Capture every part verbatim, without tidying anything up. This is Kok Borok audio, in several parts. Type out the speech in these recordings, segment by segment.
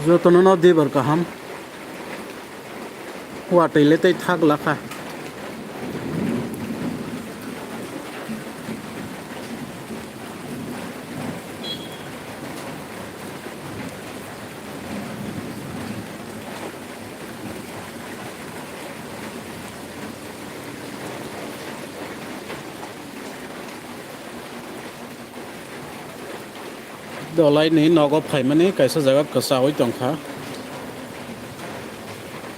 Jotono no dibar kaham. Watwi le tei thak lakha. Dolai ni nogo phaimani kaisa jaga kwchaui tongkha.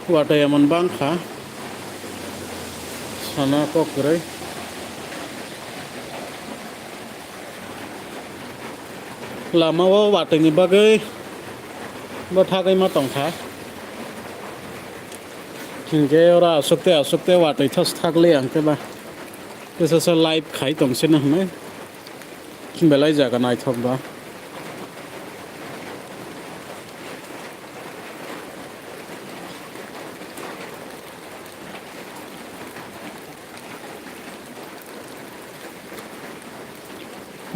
Watwi emon bangkha. Sana kok kwrwi. Lama o watwi ni bagwi bwthagwi ma tongkha. Hinkhe oro aswk tei aswk tei watwi thas thak le ang khe ba. Kisa sa live khai tong sino hwnwi. Belai jaga naithok ba.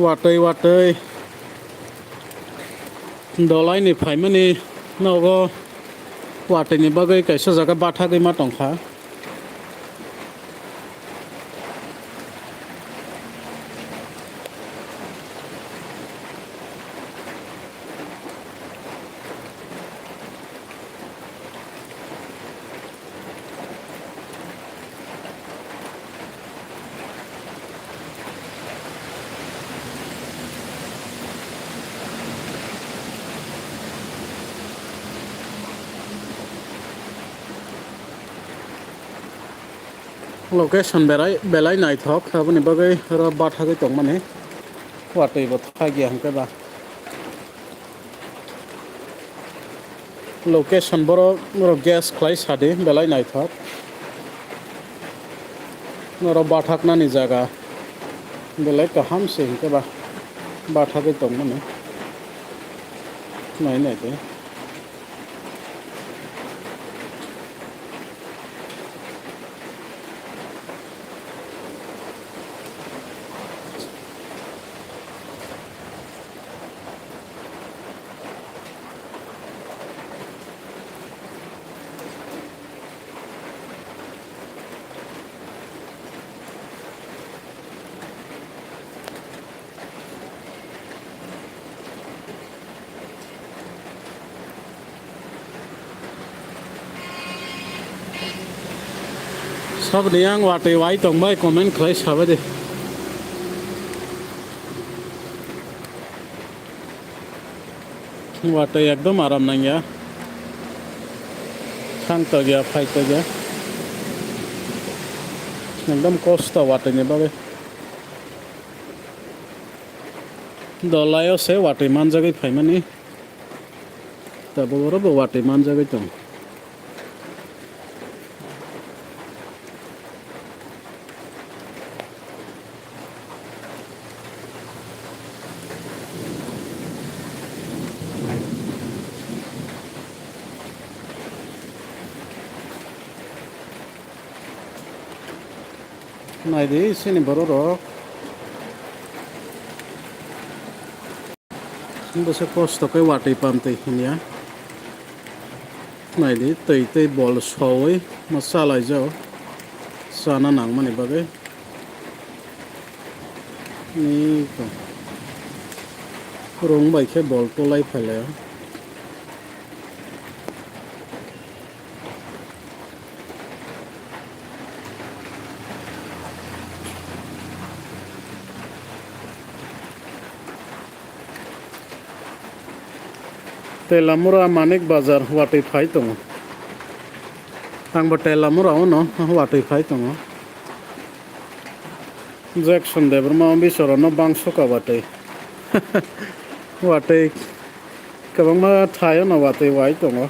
Watwi watwi dolai ni phaimani nogo watwi ni bagwi kaisa jaga bathagwi ma tongkha. Location berai belai naithok, aboni bagwi oro bathagwi tongmani watwi bo thagya hwnkhe ba. Location borok, borok guess khlai sadi, belai naithok. Norok bathaknani jaga belai kaham se hinkhe ba, bathagwi tongmani. Nai nai de. Saboni ang watwi wai tongbai comment khlai sabai de. Watwi ekdom aram nangya. Thang tokya, phai tokya. Ekdom kosto watwi ni bagwi. Dolaio se watwi manjagwi phaimani. Tabuk oro bo watwi manjagwi tong. Naidi, chini borok rok. Bwswk kosto khe watwi pamtwi hinya. Naidi, twi tei bol soui ma chalaijao. Chana nangmani bagwi. Ni to. Rung bai khe bol tolai phailaio. Telamura Manik Bazar watwi phai tongo. Angbo Telamura ono watwi phai tongo. Jackson Debbarma Biswaro no bangso ka watwi. Watwi kwbangma thaio no watwi wai tongo.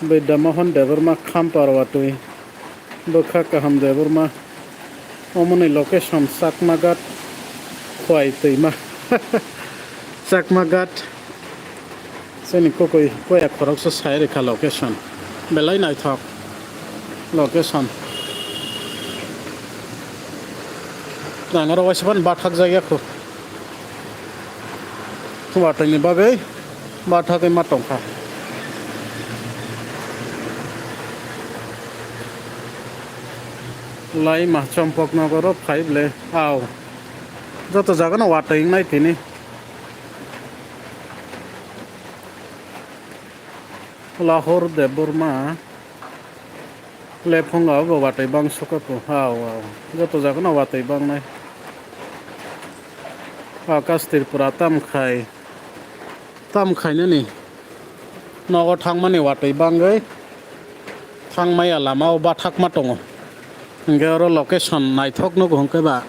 Bidya Mohan Debbarma Khampar watwi. Bwkha Kaham Debbarma. Omoni location Chakmaghat Khwai Twima. Chakmaghat. Chini kokoi koya khoroksa sai rikha location. Belai naithok location. Nang oro waisa phano bathak jak ya kho. Watwi ni bagwi bathagwi ma tongkha. Laima Chompok nogoro phai ble. Au. Joto jaga no watwi wngnai tini. Lahor Debbarma. Lephungo bo watwi bang sukha po. Au, au. Joto jaga no watwi bangnai. Akash Tripura tamkhai. Tamkhainani. Nogo thangmani watwi bangwi. Thangmaya lama o bathakma tongo. Hingke oro location naithok nugo hingke ba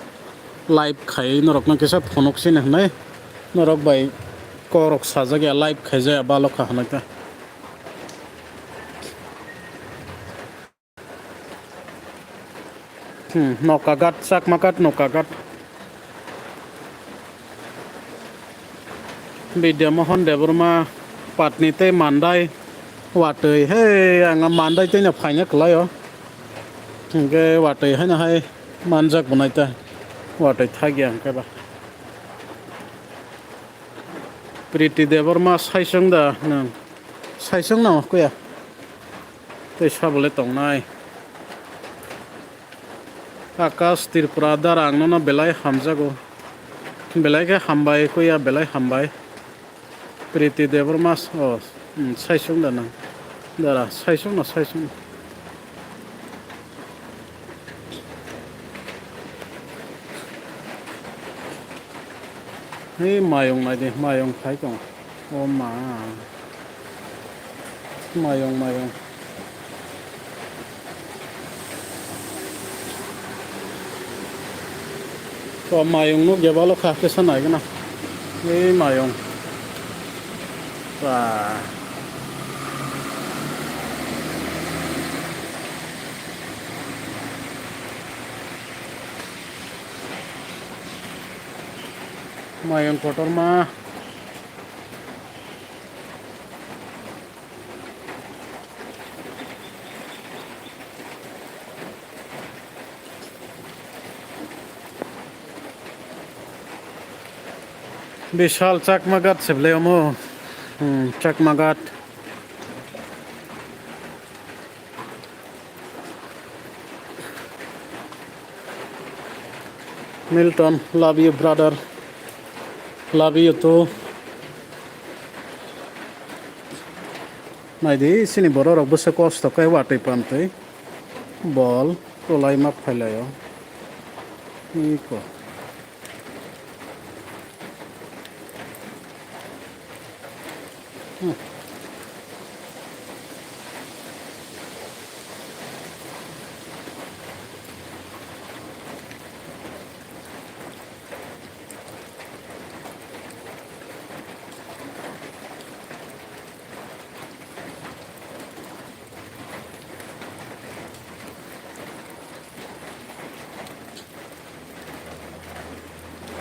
live khai norokno kisa phunuk sini hinwi norok bai kokrok sajak ya live khaijak ya balokha hinwi ta. Hmm, Nokaghat, Chakmaghat, Nokaghat. Bidya Mohan Debbarma, Patni tei Mandai, watwi, hei, ang Mandai tei no phaina kwlai o. Hingke watwi haino hai manjak bo nai ta, watwi thagya hingke ba. Priti Debbarma saisong da nang. Saisong no kuya. Tei sabole tongnai. Akash Tripura dara ang nono belai hamjago. Belai khe hambai kuya belai hambai. Priti Debbarma o, hmm, saisong da nang. Dara saisong no saisong. Hei mayung nai di, mayung khai tong. O ma. Mayung, mayung. To mayung nuk ya balo kha kesa nai gana. Hei mayung. Ba. Mayung kotorma. Bishal Chakmaghat se bwlai omo. Hmm, Chakmaghat. Milton, love you, brother. Love you too. Naidi, sini borok rok bwswk kosto khe watwi pantwi bol kwlai ma phailaio. Iko.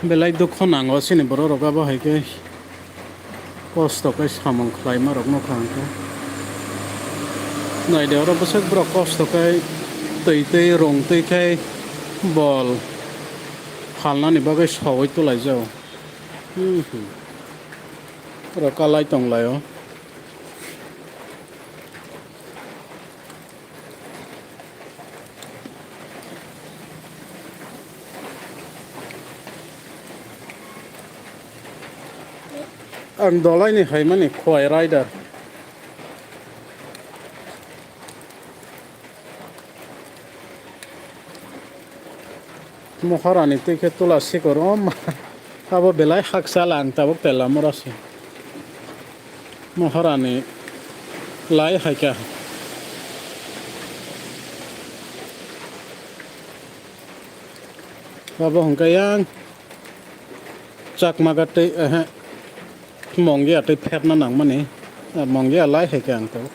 Belai dukho nango chini borok rok abo hai khe kosto khe samung khlaima rok nukha hwnkhe. Naidi oro bwswk borok kosto khe twi twi rwng twi khe bol phalnani bagwi sogwi twlaijago. Hmm, hmm. Oro kalai tonglaio. Ang dolaini haimani Khowai Rider. Mohorani twi khe tula sikoro ma. Abo belai hakchal ang tabuk pela mora se. Mohorani lai hai kha. Abo hwnkhe yang Chakmaghat tei, ehe, Mongia tei pherna nangmani. Mongia lai hai khe ang tabuk.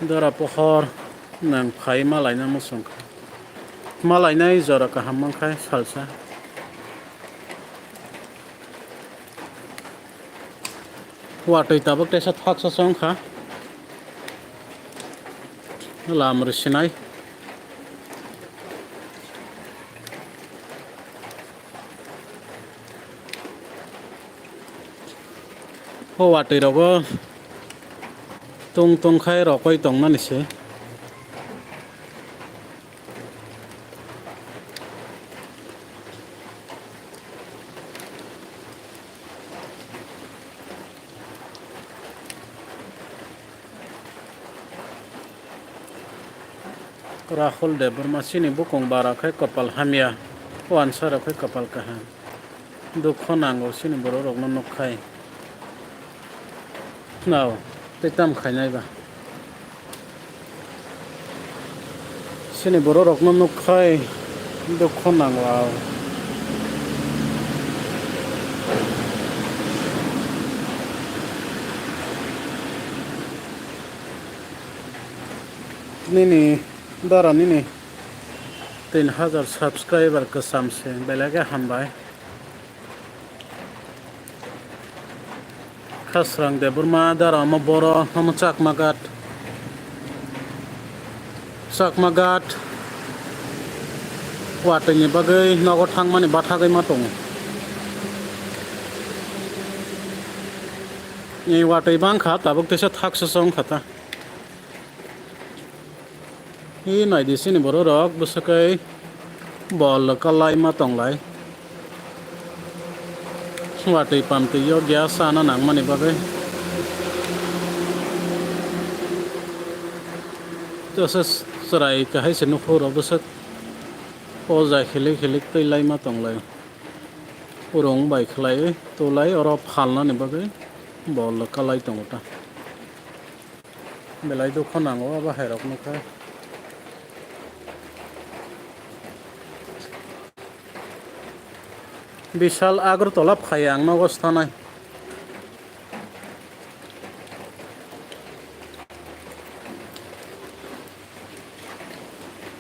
Dara pohor nwng phai malaina muchung kha. Malainai jora kaham mankha salsa. Watwi tabuk teisa thaksa se wngkha. Lam rwsinai. O watwi rogo tung tung khai rokoi tongnani se. Rahul Debbarma chini bukung bara khe kopal hamya, uansa rok khe kopal kaham. Dukho nango chini borok rokno nukkhai. Nao, tei tam khainai ba. Chini borok rokno nukkhai dukho nango. Nini dara nini tin hajar subscriber kwcham se, belai khe hambai. Khasrang Debbarma dara omo boro, omo Chakma Ghat. Chakma Ghat watwi ni bagwi nogo thangmani bathagwi ma tongo. Ni watwi bangkha, tabuk teisa thaksa se wngkha ta. Hi naidi chini borok rok bwswk khe bol kalai ma tonglai. Watwi pamtwi o gas sana nangmani bagwi. Tesa chwrai kahai se nukho rok bwswk o jai khilik khilik twi lai ma tonglai. Urung bai khlai tulai oro phalnani bagwi bol kalai tongo ta. Belai dukho nango abo hairok nukha. Bishal Agartala phai ang nogo sanai.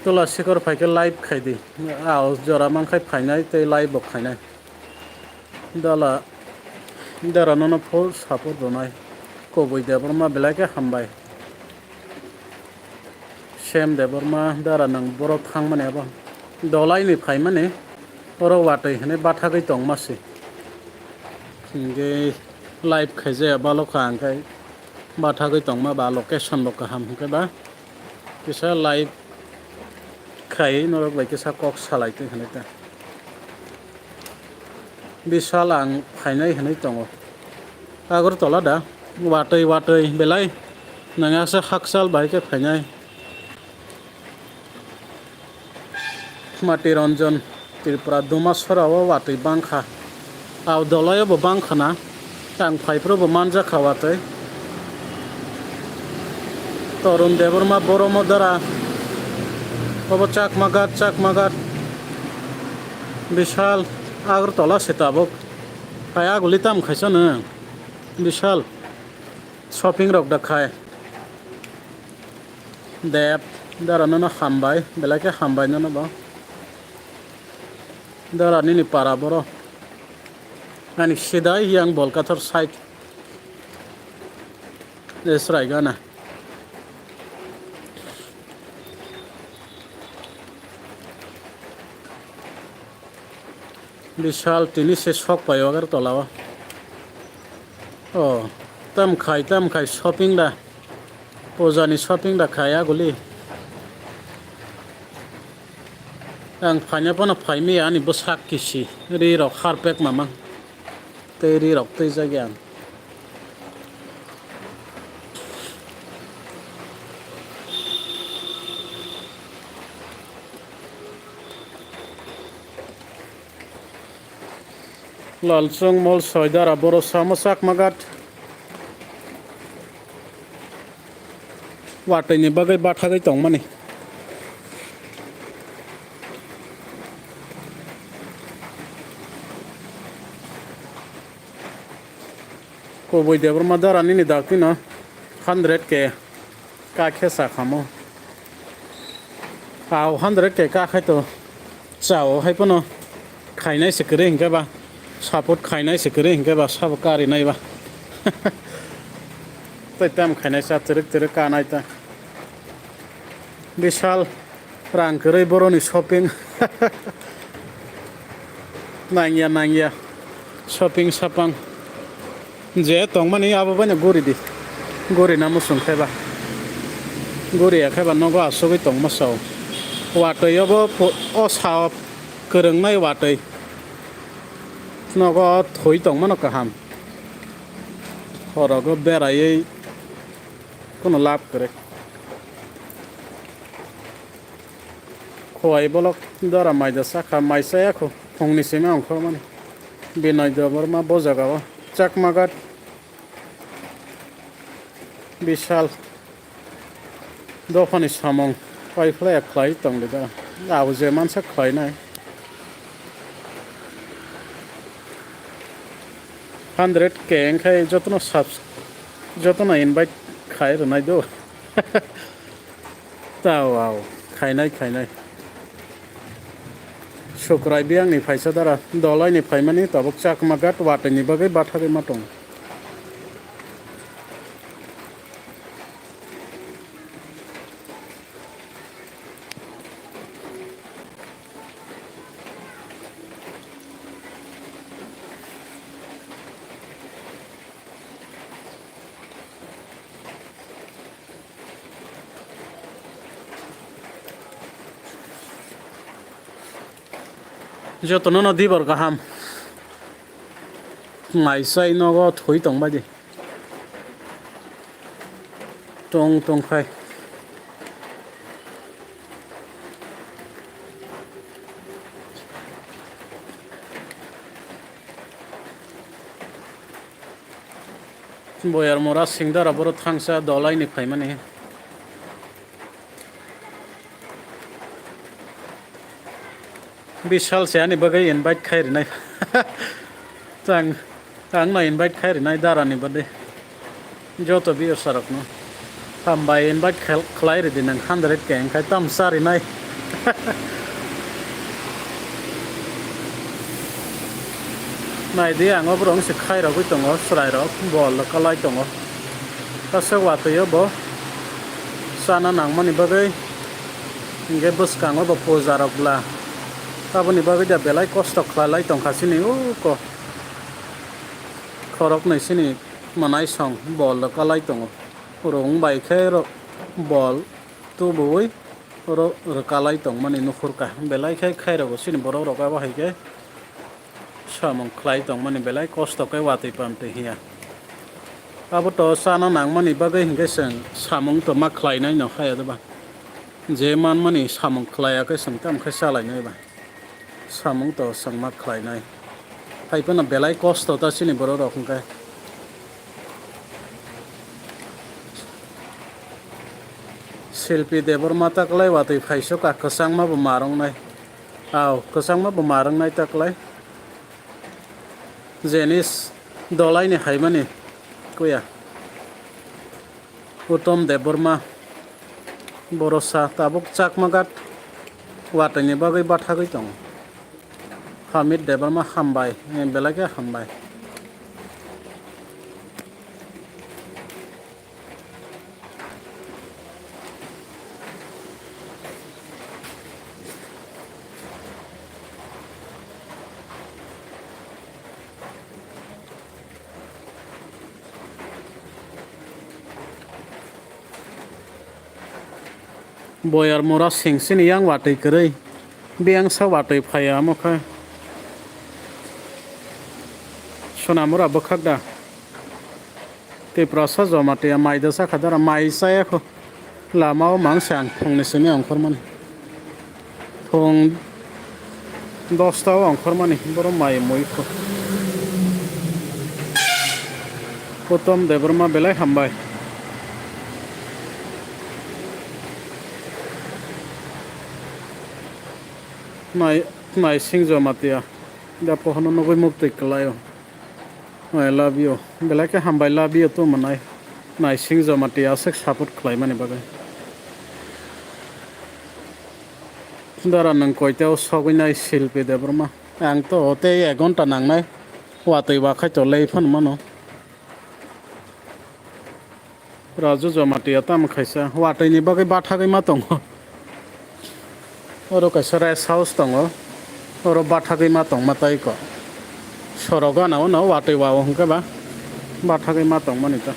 Tula sikor phaikhe live khaidi. Ao jora mankhai phainai tei live bo khainai. Dala, dara nono full support rwnai. Kubui Debbarma belai khe hambai. Sem Debbarma dara nwng borok thangmani abo. Dolaini phaimani oro watwi hinwi bathagwi tongma se. Hinkhe live khaijaya balokha hinkhe bathagwi tongma ba location bo kaham hinkhe ba kisa live khai norok bai kisa kok salai twi hinwi ta. Bishal ang phainai hinwi tongo. Agartala da watwi watwi belai nangya se hakchal bai khe phainai. Mati Ranjan Tripura Dumasora o watwi bangkha. Ao dolai o bo bangkha na. Ang phaiphuru bo manjakha watwi. Torun Debbarma Boromo dara. Obo Chakma Ghat, Chakma Ghat. Bishal Agartala se tabuk. Hai aguli tam khaisa nwng. Bishal shopping rok da khai. Dep, dara nono hambai, belai khe hambai nono bo. Dara nini para boro. Ani sidai yang Bolkathar side. Jesrai gana. Bishal tini se sok pai o Agartala o. O, tam khai, tam khai shopping da. Pujani shopping da khai aguli. Ang phaina phano phaimaya ani bwsak kisi. Ri rok harpek mamang. Tei ri rok twijak ya. Lalchung mol soidara boro samo Chakma Ghat. Watwi ni bagwi bathagwi tongmani. Kubui Debbarma dara nini dak tino hundred K. Kakhe sakhamo. Au hundred ke kakhai to chao hai pono khainai se kwrwi hinkhe ba, support khainai se kwrwi hinkhe ba sabo karinai ba. Tei tam khainai sa twrwk twrwk kanai ta. Bisal rang kwrwi boroni shopping. Nangya nangya shopping sapang. Je tongmani abo baino guri di. Guri na musung khe ba. Guri ya khe ba nogo asugwi tongma sao. Watwi obo pu-, o sao kwrwngnai watwi. Nogo thwi tongmano kaham. Horogo beraiwi kuno lab kwrwi. Khowai bolok dora mai da sakha, mai chaya kho, phungni simi ongkhormani. Binoy Debbarma bo jagao Chakma Ghat Bishal dophani samung paiphlaiya khlai tongdi da. Abo je mansa khlainai. Hundred K wngkhai jotono subs-, jotono invite khai rwnai do. Tao, ao, khainai, khainai. Sukrai biyangni phaisa dara, dolaini phaimani tabuk Chakma Ghat watwini bagwi bathagwi ma tongo. Jotono no dibor kaham. Mai sai nogo thwi tong bai di. Tong tong khai. Boyar mora singdara boro thangsa dolaini phaimani. Bishal se ani bagwi invite khai rinai. Tang, tang no invite khai rinai dara ni bade. Joto viewer sarok no. Hambai invite khel-, khlai ridi nang hundred K wngkhai tam sa rinai. Naidi ang oborok se khai rogwi tongo chwrai rok bol kalai tongo. Kaisa watwi o bo chana nangmani bagwi. Hinkhe bwskango bo puja rok bla. Aboni bagwi da belai kosto khlai lai tongkha chini uko. Khoroknwi chini mwnai song bol rwkalai tongo. Rung bai khe ro-, bol tubuwi ro-, rwkalai tongmani nukhurkha. Belai khe khairokgo chini borok rok abo hai khe. Samung khlai tongmani belai kosto khe watwi pamtwi hiya. Abo to chana nangmani bagwi hinkhe chwng samung to ma khlainai no haya doba. Je manmani samung khlaiya khe chwng tamo khe chalainai ba. Samung to chwng ma khlainai. Hai phano belai kosto ta chini borok rok hinkhe. Silpi Debbarma ta kwlai watwi phaiso ka kwchangma bo marwngnai. Au, kwchangma bo marwngnai ta kwlai. Jenis dolaini haimani kuya. Uttom Debbarma borosa tabuk Chakma Ghat watwini bagwi bathagwi tongo. Hamid Debbarma hambai, belai khe hambai. Boyar mora sing sini yang watwi kwrwi. Biyang sa watwi phaiya omo khe. Sonamura bwkhak da. Tiprasa Jamatia mai da sakha dara, mai chaya kho. Lama o mang se ang phungni simi ongkhormani. Phung dosta o ongkhormani, boro mai mui kho. Uttom Debbarma belai hambai. Nai, nai sing Jamatia. Da pohono nugui muktwi kwlaio. I love you. Belai khe hambai love you to mwnai. Naising Jamatia aswk support khlaimani bagwi. Dara nwng koitao sogwi nai Silpi Debbarma? Ang to tei ek ghonta nangnai. Watwi wakhai to lei phano mano. Raju Jamatia tamo khaisa watwi ni bagwi bathagwi ma tongo. Oro kaisa rest house tongo. Oro bathagwi ma tongma tei ko. Sorok gana o no watwi wa o hwnkhe ba bathagwi ma tongmani ta.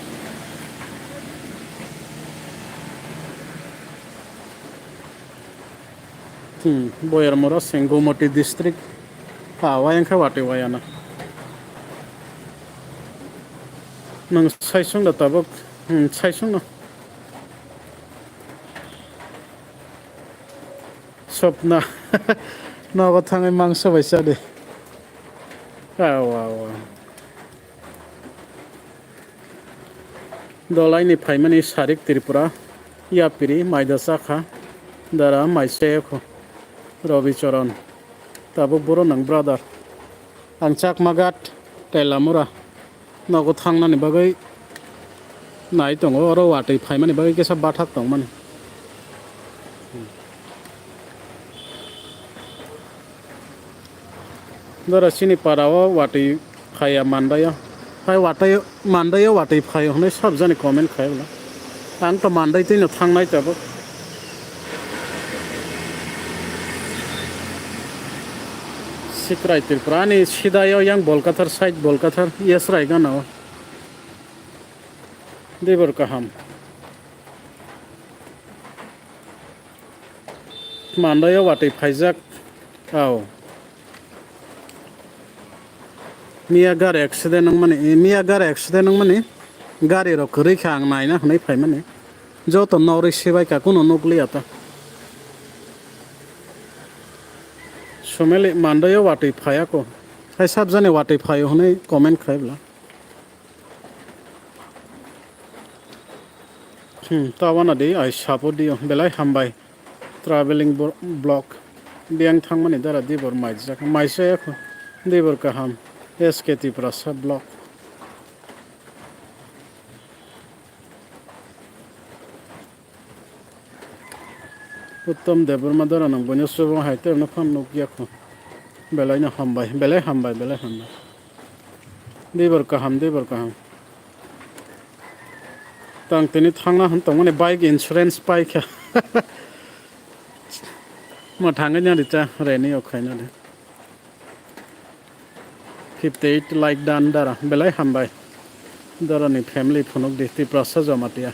Hmm, Boyar Mora Sengomati district. Ah, wayang khe watwi wayana. Nwng saisung da tabuk. Hmm, saisung no. Sopna. Nogo thangwi mangso bai cha de. Awa, awa. Dolaini phaimani Sarik Tripura, Yapiri, Maida Chakha, Dara, Maisayakho, Robi Choron. Tabuk boro nang brother. Ang Chakmaghat, Tailamura. Nogo thangnani bagwi nai tongo, oro watwi phaimani bagwi kisa bathak tongmani. Dara chini para o watwi phaiya mandaio. Hai watwi mandaio watwi phaio hwnwi sabjani comment khai bwla. Ang to mandai twino thangnai tabuk. Sikrai Tripura ani sidaio yang Bolkathar side Bolkathar yesrai gana o. Dibor kaham. Mandaio watwi phaijak. Au. Miya gari accident wngmani, miya gari accident wngmani. Gari rok kwrwi kha ang naina hwnwi phaimani. Joto norwi sibai ka kuno nukliya ta. Sumeli mandaio watwi phaiya ko. Hai sabjani watwi phaio hwnwi comment khai bwla. Hmm, tabana di, ai support dio, belai hambai. Traveling bo-, vlog. Biyang thangmani dara dibor maijak. Maisa yakho. Dibor kaham. S K Tiprasa vlog. Uttom Debbarma dara nang boino subung hai tei no phan nuk yakho. Belai no hambai, belai hambai, belai hambai. Dibor kaham, dibor kaham. Tang tini thangna hwn tongmani bike insurance paikha. Ma thangwi nang rita reni o khaina de. Fifty eight like dan dara, belai hambai. Dara ni family phunuk di Tiprasa Jamatia.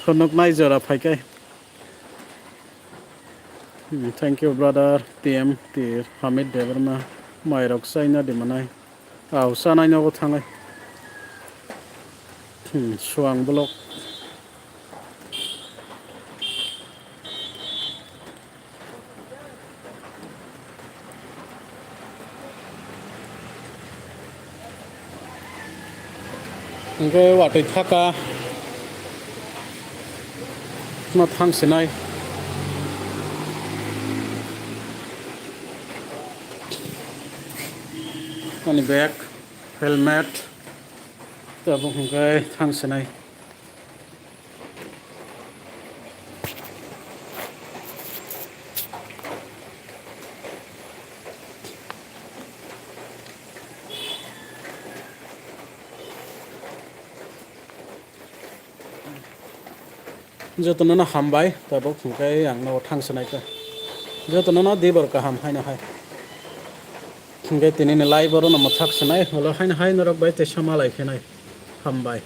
Phunuk nai jora phaikai. Hmm, thank you, brother. T M Tir, Hamid Debbarma, mairok chaina di manai. Au, chanai nogo thangai. Hmm, suang block. Hingke watwi thaka no thang sinai. Ani bag, helmet, tabuk hingke thang sinai. Jotono no hambai, tabuk hwnkhe ang no thang swnai kha. Jotono no dibor kaham haino hai. Hwnkhe tini ni live oro no mwthak swnai, ulo haino hai norok bai teisa malai khe nai. Hambai.